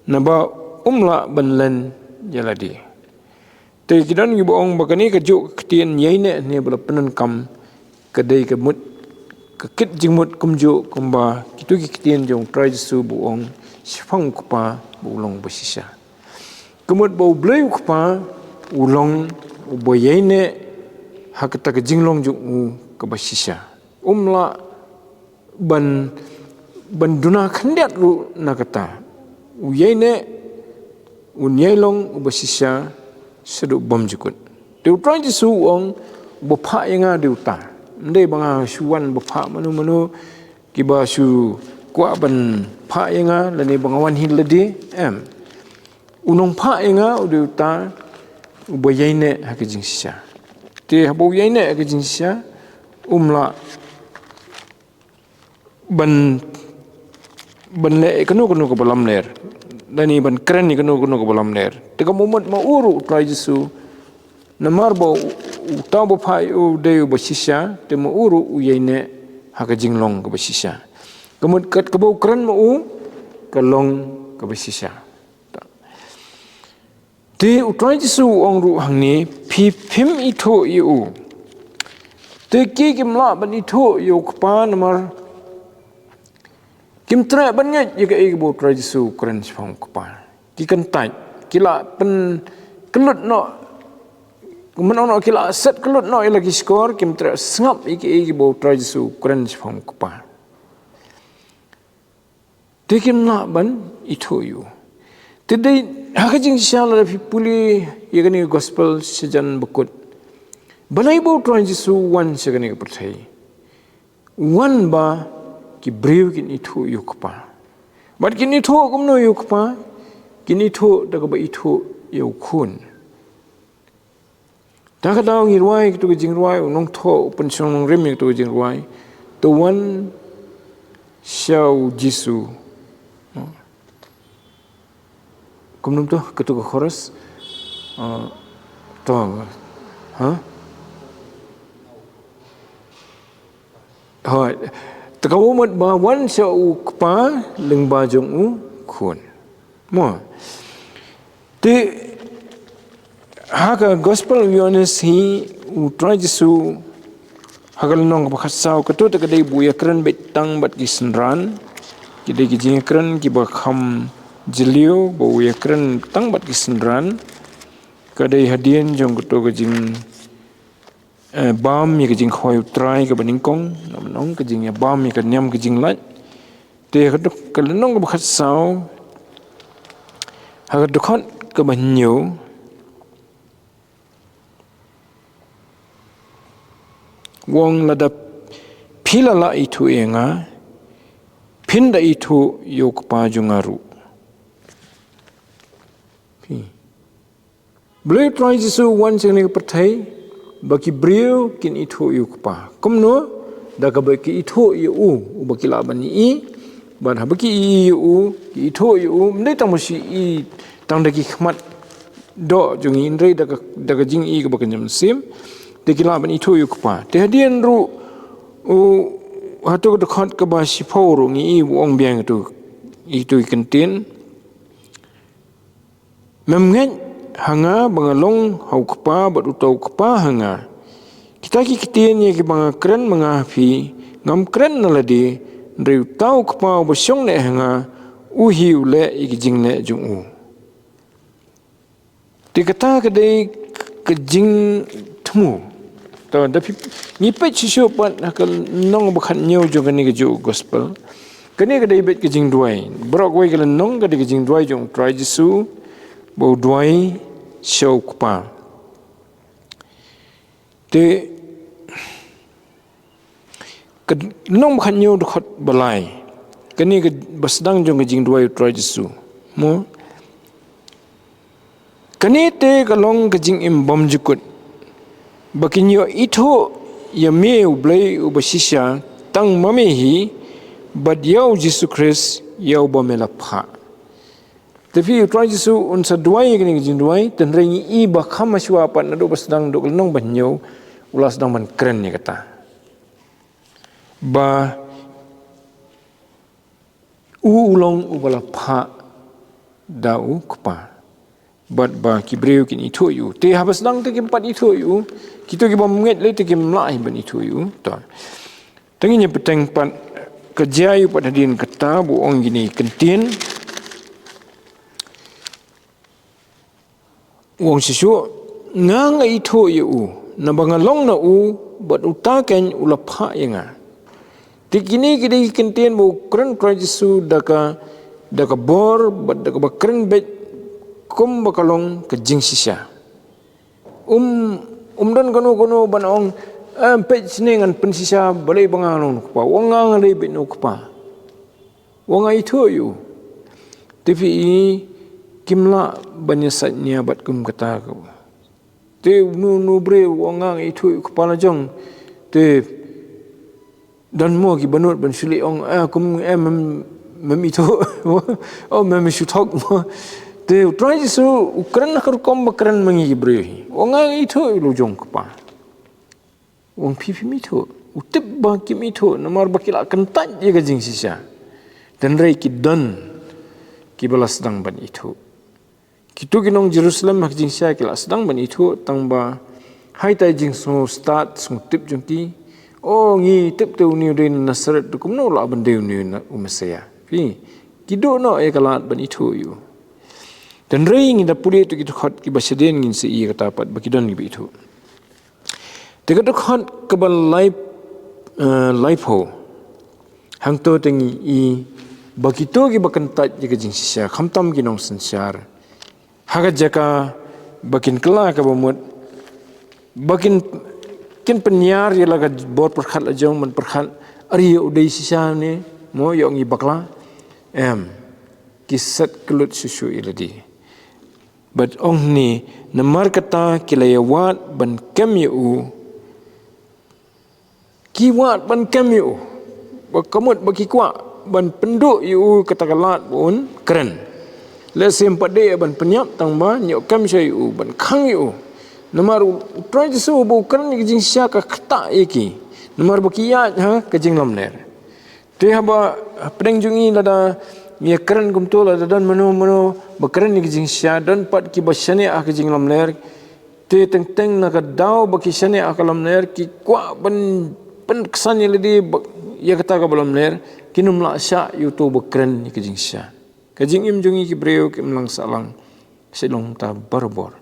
Naba um lah ban len ïa lade. Te ki don kiba ong ba kane kajuh ka ktien ïai neh ne ba la pyndonkam ka dei ka mut, ka kit jingmut kumjuh kumba kito ki ktien jong u Trai Jisu ba u ong shaphang u Kpa ba u long ba shisha. Ka mut ba U Blei u Kpa u long uba ïai neh ha kata ka jinglong jong u kaba shisha. Um lah ban, ban duna khyndiat ruh na kata. U ïai neh, un ïai long uba shisha shaduh bymjukut. Te u Trai Jisu u ong, uba phah ïa nga dei uta. Ym dei ba nga shu wan ba phah mano mano, kiba shu kwah ban phah ïa nga, lane ba nga wan hi lade, em. U nongphah ïa nga u dei uta uba ïai neh ha ka jingshisha. Te haba u ïai neh ha ka jingshisha, um lah ban, ban leh kano kano kaba lamler, lane ban kren ïa kano kano kaba lamler. Te ka mut ma u ruh u Trai Jisu, namar ba u, uta uba phah ïa u u dei uba shisha, te ma u ruh u ïai neh ha ka jinglong kaba shisha. Ka mut kat kaba u kren ma u, ka long kaba shisha. Te u Trai Jisu u ong ruh hangne, phi phim ithuh ïa u. Te ki kim lah ban ithuh ïa u Kpa namar kim treh ban ngeit ïa kaei kaba u Trai Jisu u kren shaphang u Kpa. Ki kyntait, ki la pynkyllut noh, kumno noh, ki la set kyllut noh ïa la ki shkor, kim treh sngap ïa kaei kaba u Trai Jisu u kren shaphang u Kpa. Te kim lah ban ithuh ïa u. Te dei ha ka jingshisha lada phi pule ïa kane ka gospel shajan bakut. Balei ba u Trai Jisu u wan sha kane ka pyrthei? U wan ba ki briew kin ithuh ïa u Kpa. Bad kin ithuh kumno ïa u Kpa? Kin ithuh da kaba ithuh ïa u Khun. Te ha ka daw ngi rwai katu ka jingrwai, u nongthoh u pynshong nongrim ïa katu ka jingrwai, to wan sha u Jisu. Kumno to katu ka chorus? Ah, to, ha? Hooid. Te ka mut ba wan sha u Kpa lyngba jong u Khun. Mo. Te ha ka gospel u Ïoannis hi u Trai Jisu ha ka lynnong kaba khatsaw, kato te ka dei ba u ïakren beit tang bad ki synran. Ki dei ki jingïakren kiba kham jylliew ba u ïakren tang bad ki synran. Ka dei hadien jong kato ka jing eh, bam ïa ka jingkhawai u Trai kaba nyngkong, namar ka jingïabam ïa ka niam ka jinglait. Te ha ka duk-, ka lynnong kaba khatsaw, ha ka dkhot kaba hynñiew, u ong lada phi la lah ithuh ïa nga, phin da ithuh ïa u Kpa jong nga ruh. Phi. Balei u Trai Jisu u wan sha kane ka pyrthei, ba ki briew kin ithuh ïa u Kpa. Kumno? Da kaba ki ithuh ïa u, uba ki lah ban ïohi, bad haba ki ïohi ïa u, ki ithuh ïa u, ym dei tang ba shu ïohi tang da ki khmat doh jong ngi, hynrei da ka, da ka jingïohi kaba kynja mynsiem, te ki lah ban ithuh ïa u Kpa. Te hadien ruh, u, hato ka dkhot kaba shiphew ruh ngi ïohi u ong biang ïa tu, ïa tu ki ktien. Mem ngeit ha nga ba nga long ha u Kpa bad uta u Kpa ha nga. Kita ki ktien ïa kiba nga kren ma nga ha phi, ngam kren na lade, hynrei uta u Kpa uba shong neh ha nga, u hi u leh ïa ki jingleh jong u. Te kata ka dei ka jingthmu. To, da phi, ngi peit shuh shuh pat ha ka lynnong ba khathynñiew jong kane kajuh ka gospel. Kane ka dei beit ka jingduwai. Baroh kawei ka lynnong ka dei ka jingduwai jong u Trai Jisu, ba u duwai sha u Kpa. Te ka lynnong ba khathynñiew dkhot ba lai. Kane kaba sdang jong ka jingduwai u Trai Jisu. Mo? Kane te ka long ka jingim bymjukut, ba kin ïoh ithuh ïa me u Blei uba shisha tang ma me hi, bad ïa u Jisu Khrist ïa uba me la phah. Te phi, u Trai Jisu un sa duwai ïa kane ka jingduwai, te hynrei ngi ïohi ba kham hashwa pat naduh ba sdang, naduh ka lynnong ba hynñiew, u la sdang ban kren ïa kata. Ba u, u long uba la phah da u Kpa. Bad ba ki briew kin ithuh ïa u. Te haba sdang te kim pat ithuh ïa u. Kito ki bym ngeit lei te kim lah hi ban ithuh ïa u. To. Te ngin ïa bteng pat ka jia ïa u pat hadien kata ba u ong kine ki ktien. U ong shisha, nga nga ithuh ïa u, naba nga long na u, bad uta keiñ u la phah ïa nga. Te kine ki dei ki ktien ba u kren u Trai Jisu da ka, da ka bor, bad da kaba kren beit kumba ka long ka jingshisha. Um, um don kano kano ban ong, em, peit shane ngan pynshisha, balei ba nga long na u Kpa, u ong nga nga dei beit na u Kpa. U ong nga ithuh ïa u. Te phi i kim lah ban ïasaid nia bad kum kata ka. Te uno uno u briew u ong nga nga ithuh ïa u Kpa la jong. Te don mo ki bynnud ban shu leh ong, ah, kum em, em, mem ithuh. Oh, mem shu thok mo. Te u Trai Jisu u kren ha ka rukom ba kren ma ngi ki briew hi. U ong nga nga ithuh ïa u la jong u Kpa. U ong phi phim ithuh. U tip ba kim ithuh, namar ba ki la kyntait ïa ka jingshisha. Te hynrei ki don kiba la sdang ban ithuh. Kito ki nong Jerusalem ha ka jingshisha ki la sdang ban ithuh, tang ba ha ita i jingsngewstad sngewtip jong ki. O, ngi tip te une u dei na Nasareth, te kumno u lah ban dei une u na, u Messaïah. Phi, ki duh noh ïa ka lad ban ithuh ïa u. Te hynrei ngi da pule ïa tu ki dkhot kiba shadien ngin sa ïohi ïa kata pat ba ki don kiba ithuh. Te ka dkhot kaba lai, eh, laiphew. Hangto te ngi ïohi ba kito kiba kyntait ïa ka jingshisha, khamtam ki nongsynshar. Ha ka jaka ba kin kylla kaba mut, ba kin, kin pynïar ïa la ka bor pyrkhat la jong ban pyrkhat, are ïa u dei shisha ne, mo ïa u ngi bakla. Em, ki set kyllut shuh shuh ïa lade. Bad ong hangne, namar kata ki la ïa wad ban kem ïa u. Ki wad ban kem ïa u. Ba ka mut ba ki kwah ban pynduh ïa u kata ka lad ba un kren. Lehse ym pat dei ban pynïap tang ba ñiuh kem sha ïa u, ban khang ïa u. Namar u, u Trai Jisu ba u kren ïa ka jingshisha ka ktah ïa ki. Namar ba ki ïaid ha ka jinglamler. Te haba hapdeng jong ngi lada ngi ïa kren kumto, lada don mano mano ba kren ïa ka jingshisha, don pat kiba shaniah ha ka jinglamler. Te teng teng na ka daw ba ki shaniah ha ka lamler, ki kwah ban pynksan ïa lade ba ïa kata kaba lamler, kin ym lah shah ïa uto ba kren ïa ka jingshisha. Ka jingim jong ngi ki briew kim lang sahlang, sha long ta barabor.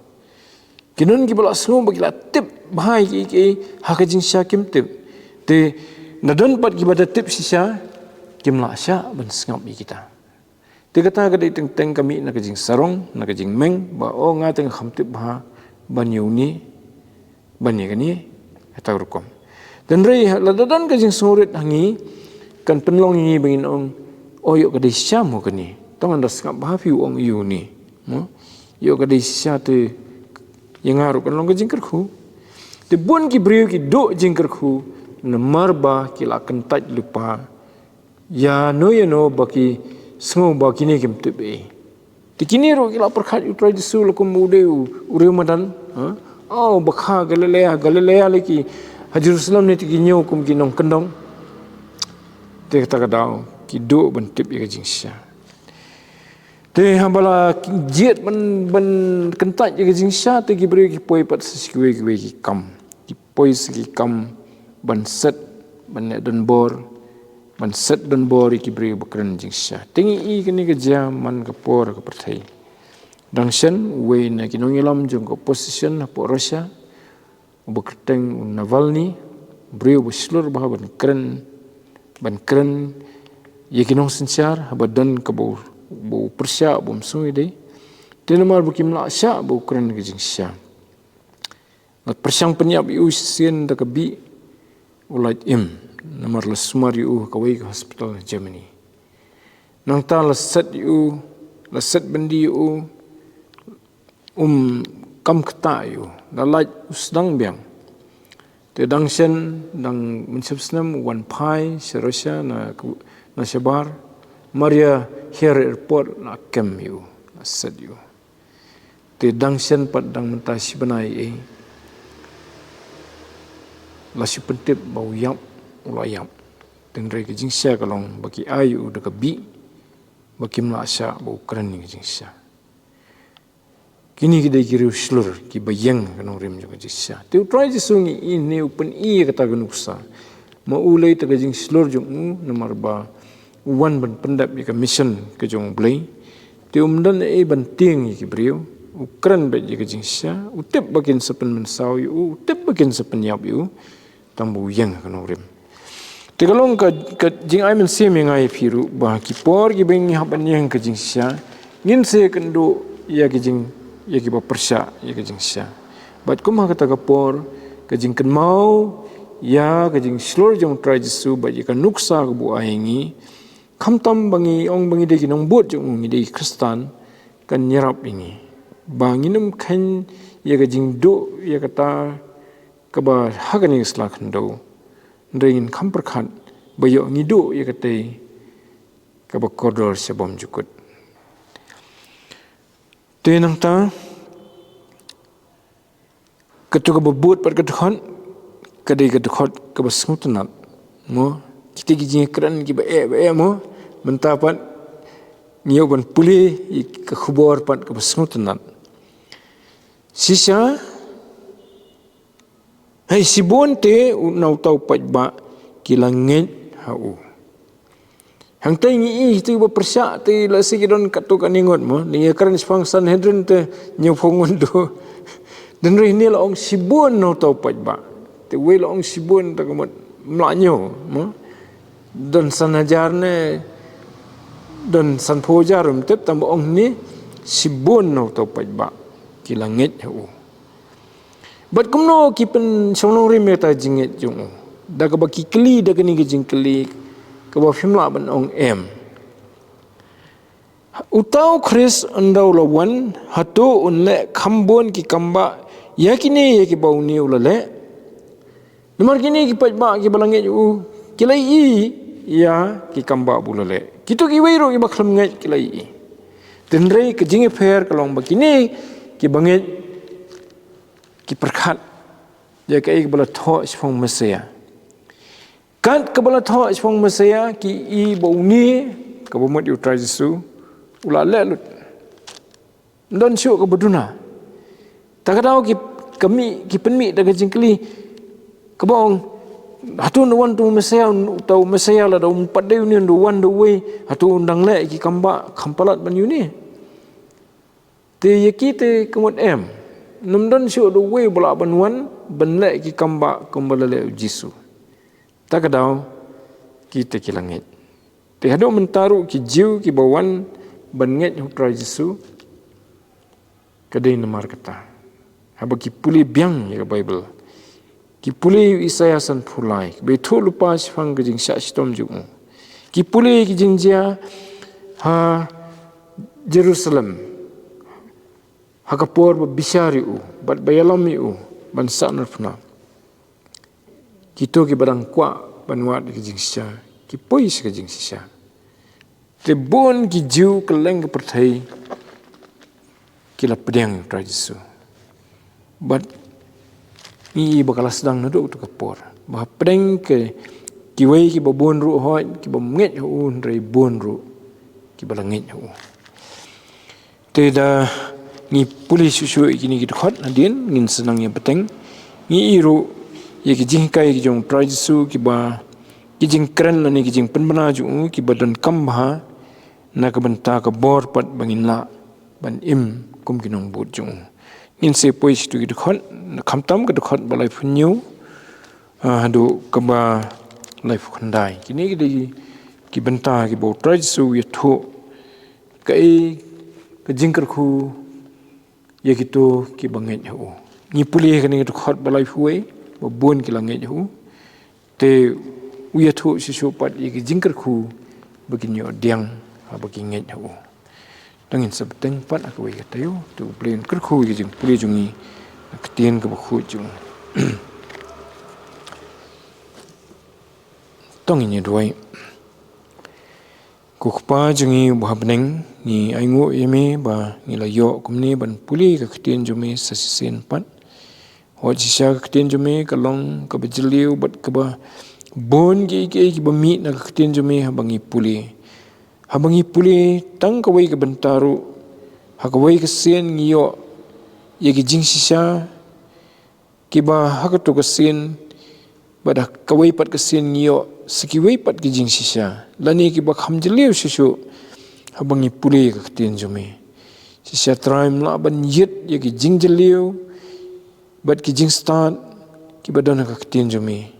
Ki don kiba la sngew ba ki la tip bha ïa kiei kiei ha ka jingshisha kim tip. Te na don pat kiba da tip shisha, kim lah shah ban sngap ïa kita. Te kata ka dei teng teng ka mih na ka jingsarong, na ka jingmeng, ba o nga te nga kham tip bha ban ïa une, ban ïa kane, kata ka rukom. Te hynrei lada don ka jingsngewrit ha ngi, kan pynlong ïa ngi ba ngin ong, o ïoh ka dei shisha mo kane. Tang ngan da sngap bha phi u ong ïa une. Mo? Ïoh ka dei shisha te ïa nga ruh kan long ka jingkyrkhu. Te bun ki briew ki duh jingkyrkhu, Namar ba ki la kyntait lypa ïa no ïa no ba ki sngew ba kine kim tip ei. Te kine ruh ki la pyrkhat ïa u Trai Jisu la kum u dei u, u riewmadan. Ha? Oh, ba kha Galilea, Galilea lei ki, ha Jerusalem ne te ki ñiew kum ki nongkyndong. Te kata ka daw ki duh ban tip ïa ka jingshisha. Te haba la jied ban, ban kyntait ïa ka jingshisha, te ki briew ki poi pat sa sha kiwei kiwei ki kam. Ki poi sa ki kam ban set, ban leh donbor, ban set donbor ïa ki briew ba kren jingshisha. Te ngi i kane ka jia man ka por ka pyrthei. Dang shen uwei na ki nongïalam jong ka opposition hapoh Russia, uba kyrteng u Navalny, briew ba shlur bha ban kren, ban kren ïa ki nongsynshar, haba don kaba u, ba u pyrshah ba um sngewdei. Te namar ba kim lah shah ba u kren ka jingshisha, la pyrshang pynïap ïa u shisien da ka bih, u lait im, namar la sumar ïa u ha kawei ka hospital ha Germany. Nangta la set ïa u, la set byndi ïa u, um kam ktah ïa u, la lait u sdang biang. Te dang shen, dang mynshem snem u wan phai sha Russia na, na shabar, mar ïa Hare Airport la kem ïa u, la set ïa u. Te dang shen pat dang mynta shi bnai ei, la shu pyntip ba u ïap, u la ïap. Te hynrei ka jingshisha ka long ba ki ai ïa u da ka bih, ba kim lah shah ba u kren ïa ka jingshisha. Kine ki dei ki riew shlur kiba ïeng ka nongrim jong ka jingshisha. Te u Trai Jisu ngi i ne u pyni ïa kata ka nuksa. Ma u lei ta ka jingshlur jong u namar ba u wan ban pyndep ïa ka mission ka jong u Blei. Te um don ei ban tieng ïa ki briew. U kren beit ïa ka jingshisha. U tip ba kin sa pynmynsaw ïa u. U tip ba kin sa pynïap ïa u. Tang ba u ïeng ha ka nongrim. Te ka long ka, ka jingai mynsiem ïa nga ïa phi ruh ba ki por kiba ngi hap ban ïeng ka jingshisha, ngin sa ïakynduh ïa ki jing, ïa kiba pyrshah ïa ka jingshisha. Bad kum ha kata ka por, ka jingkynmaw ïa ka jingshlur jong u Trai Jisu bad ïa ka nuksa kaba u ai ïa ngi, khamtam ba ngi ong ba ngi dei ki nongbud jong u, ngi dei ki Khristan, kan ïarap ïa ngi ba ngin ym kheiñ ïa ka jingduh ïa kata kaba ha kane ka sla khyndew. Hynrei ngin kham pyrkhat ba ïoh ngi duh ïa katei kaba kordor sha bymjukut. Te nangta, kato kaba bud pat ka dkhot, ka dei ka dkhot kaba sngewtynnat. Mo, kita ki jingkren kiba eh ba eh mo, mynta pat ngi ïoh ban pule ïa ka khubor pat kaba sngewtynnat. Shisha, hei shibun te u na uta u paidbah ki la ngeit ha u. Hangta ngi i tu ba pyrshah te la si ki don katto katne ngut mo. Ngi kren shaphang Sanhedrin te hynñiewphew ngut duh. Hynrei hynne la ong shibun na uta u paidbah. Te wei la ong shibun te ka mut mlahynñiew mo. Don san hajar ne don sanphew hajar ym tip, tang ba ong hynne shibun na uta u paidbah ki la ngeit ha u. Bad kumno ki pynshong nongrim ïa kata ka jingngeit jong u? Da kaba ki kylli da kane ka jingkylli kaba phim lah ban ong em. Uta u Khrist ynda u la wan, hato un leh kham bun ki kam bah ïa kine ïa kiba une u la leh? Namar kine ki paidbah kiba la ngeit ïa u ki la ïohi ïa ki kam bah ba u la leh. Kito kiwei ruh kiba khlem ngeit ki la ïohi. Hynrei ka jingïapher ka long ba kine kiba ngeit ki pyrkhat ïa kaei kaba la thoh shaphang u Messaïah. Kat kaba la thoh shaphang u Messaïah ki i ba une, kaba mut ïa u Trai Jisu, u la leh lut. Ym don shuh kaba duna. Ta ka daw ki, ka mih, ki pynmih da ka jingkylli kaba ong, hato un da wan uta u Messaïah, uta u Messaïah, lada um pat dei une un da wan da uwei, hato un dang leh ki kam bah kham palat ban ïa une? Te ïa ki te ka mut em, ym don shuh da uwei ba lah ban wan ban leh ki kam bah kumba la leh u Jisu. Ta ka daw kita ki la ngeit. Te haduh mynta ruh ki Jiw kiba wan ban ngeit ha u Trai Jisu, ka dei namar kata. Haba ki pule biang ïa ka Baibl, ki pule ïa u Isaïah sanphew lai, ba ïathuh lypa shaphang ka jingshah shitom jong u. Ki pule ïa ki jingjia ha Jerusalem ha ka por ba bishar ïa u bad ba ïalam ïa u ban sahnarphna. Kito kiba dang kwah ban wad ka jingshisha, ki poi sha ka jingshisha. Te bun ki Jiw kylleng ka pyrthei ki la pdiang ïa u Trai Jisu. Bad ngi i ba ka la sdang naduh tu ka por. Ba pdiang ki, kiwei kiba bun ruh hoi, kiba ngeit ha u, hynrei bun ruh kiba la ngeit ha u. Te da ngi pule shuh shuh ïa kine ki dkhot hadien, ngin sa nang ïa bteng. Ngi i ruh ïa ki jinghikai ki jong u Trai Jisu kiba, ki jingkren lane ki jingpynbna jong u kiba donkam bha na ka bynta ka bor pat ba ngin lah ban im kum ki nongbud jong u. Ngin sa poi sha kitu ki dkhot, khamtam ka dkhot ba laiphew hynñiew, ah, haduh kaba laiphew khyndai. Kine ki dei ki bynta kiba u Trai Jisu u ïathuh kaei ka jingkyrkhu ïa kito kiba ngeit ha u. Ngi pule kane ka dkhot ba laiphew wei, ba bun ki la ngeit ha u. Te u ïathuh shuh shuh pat ïa ki jingkyrkhu ba kin ïoh pdiang haba ki ngeit ha u. Te ngin sa bteng pat ha kawei ka taïew, te U Blei un kyrkhu ïa ki jingpule jong ngi na ka ktien kaba khuid jong u. To ngin ïa duwai. Ko Kpa jong ngi uba ha bneng, ngi ainguh ïa me ba ngi la ïoh kumne ban pule ka ktien jong me sa shisien pat. Hooid shisha ka ktien jong me ka long kaba jylliew bad kaba bun kiei kiei kiba mih na ka ktien jong me haba ngi pule. Haba ngi pule tang kawei ka bynta ruh, ha kawei ka sien ngi ïoh ïa ki jingshisha kiba ha kato ka sien, bad ha kawei pat ka sien ngi ïoh sa kiwei pat ki jingshisha, lane kiba kham jylliew shuh shuh haba ngi pule ka ktien jong me. Shisha Trai, me lah ban ïit ïa ki jingjylliew bad ki jingstad kiba don ha ka ktien jong me.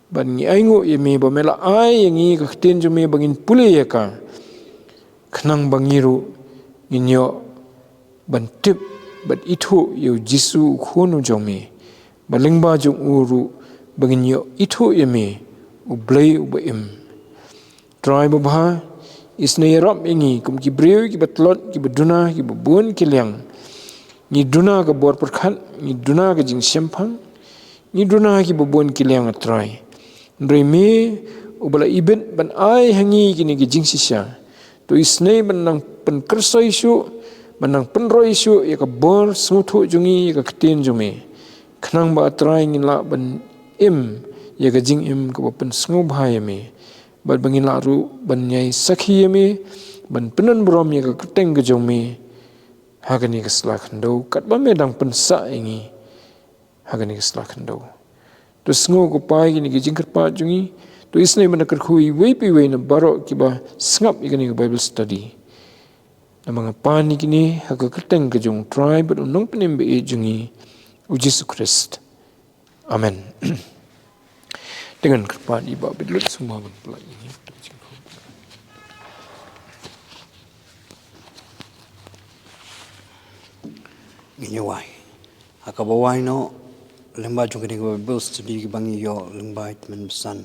Bad ngi ainguh ïa me ba me la ai ïa ngi ka ktien jong me ba ngin pule ïa ka, khnang ba ngi ruh ngin ïoh ban tip bad ithuh ïa u Jisu u Khun u jong me, bad lyngba jong u ruh ba ngin ïoh ithuh ïa me, U Blei uba im. Trai babha, isynei ïarap ïa ngi kum ki briew kiba tlot, kiba duna, kiba bun ki liang. Ngi duna ka bor pyrkhat, ngi duna ka jingshemphang, ngi duna kiba bun ki liang, A Trai. Hynrei me uba la ibit ban ai ha ngi kine ki jingshisha. To isynei ban nang pynkyrsoi shuh, ban nang pynroi shuh ïa ka bor sngewthuh jong ngi ïa ka ktien jong me, khnang ba, A Trai, ngin lah ban im ïa ka jingim kaba pynsngewbha ïa me, bad ba ngin lah ruh ban ïai sakhi ïa me, ban pyndon burom ïa ka kyrteng ka jong me ha kane ka sla khyndew, katba me dang pynsah ïa ngi ha kane ka sla khyndew. To sngew, ko Pa, ïa kine ki jingkyrpad jong ngi. To isynei ban da kyrkhu ïa iwei pa iwei na baroh kiba sngap ïa kane ka Bible study. Namar nga pan ïa kine ha ka kyrteng ka jong U Trai bad U Nongpynim ba ïeit jong ngi, U Jisu Khrist. Amen. Te ngan kyrpad ïa i Bah Bitlut sumar ban pynlait ïa ngi. Ngin ïa wai. Ha kaba wai noh, lyngba jong kane ka Bible study kaba ngi ïoh lyngba i Tymmen Basan,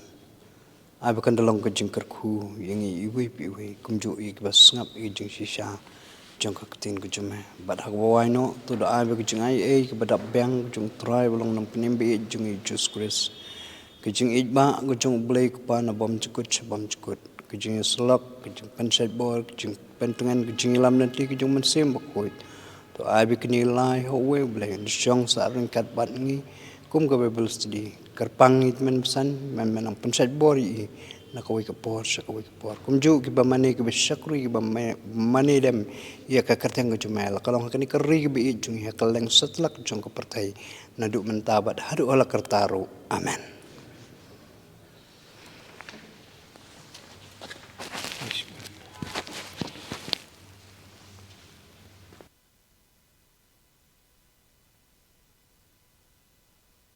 ai ba kan da long ka jingkyrkhu ïa ngi iwei pa iwei, kumjuh ïa kiba sngap ïa ka jingshisha jong ka ktien ka jong me. Bad ha kaba wai noh, to da ai ba ka jingaiei kaba dap biang ka jong U Trai uba long U Nongpynim ba ïeit jong ngi, U Jisu Khrist, ka jingïeit ba ka jong U Blei U Kpa na bymjukut sha bymjukut, ka jingïasyllok, ka jingpynshait bor, ka jingpyntngen, ka jingïalam lynti ka jong U Mynsiem Bakhuid, to ai ba kine lai ha uwei U Blei un shong sah ryngkat bad ngi kum ka Bible study. Kyrpang ïa i Tymmen Basan, men men nang pynshait bor ïa i na kawei ka por sha kawei ka por, kumjuh kiba mane, kiba shakri, kiba ma-, mane dem ïa ka kyrteng ka jong me, la ka long ha kane ka ri kaba ïeit jong ngi, ha kylleng satlak jong ka pyrthei, naduh mynta bad haduh hala karta ruh. Amen.